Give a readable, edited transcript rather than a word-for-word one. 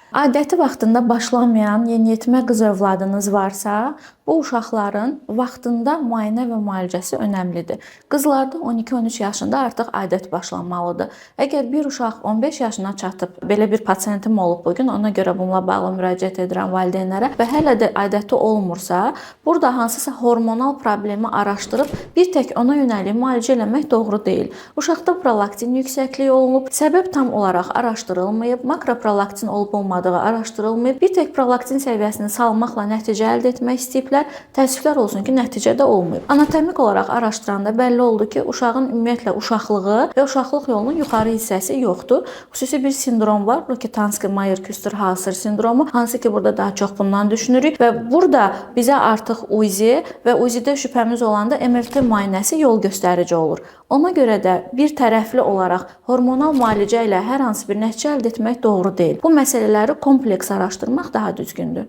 Adəti vaxtında başlamayan yeniyetmə qız övladınız varsa, bu uşaqların vaxtında müayinə və müalicəsi önəmlidir. Qızlarda 12-13 yaşında artıq adət başlanmalıdır. Əgər bir uşaq 15 yaşına çatıb, belə bir pasientim olub bu gün, ona görə bununla bağlı müraciət edirəm valideynlərə və hələ də adəti olmursa, burada hansısa hormonal problemi araşdırıb bir tək ona yönəlik müalicə eləmək doğru deyil. Uşaqda prolaktin yüksəkliyi olunub, səbəb tam olaraq araşdırılmayıb, makroprolaktin olub olmadığı araşdırılmayıb. Bir tək prolaktin səviyyəsini salmaqla nəticə əldə etmək istəyiblər. Təəssüflər olsun ki, nəticə də olmayıb. Anatomik olaraq araşdıranda bəlli oldu ki, uşağın ümumiyyətlə uşaqlığı və uşaqlıq yolunun yuxarı hissəsi yoxdur. Xüsusi bir sindrom var, Rokitansky-Mayer-Küster-Hauser sindromu, hansı ki burada daha çox bundan düşünürük və burada bizə artıq UZI və UZI-də şübhəmiz olanda MRT müayinəsi yol göstərici olur. Ona görə də bir tərəfli olaraq hormonal müalicə ilə hər hansı bir nəticə əldə etmək doğru deyil. Bu məsələləri kompleks araşdırmaq daha düzgündür.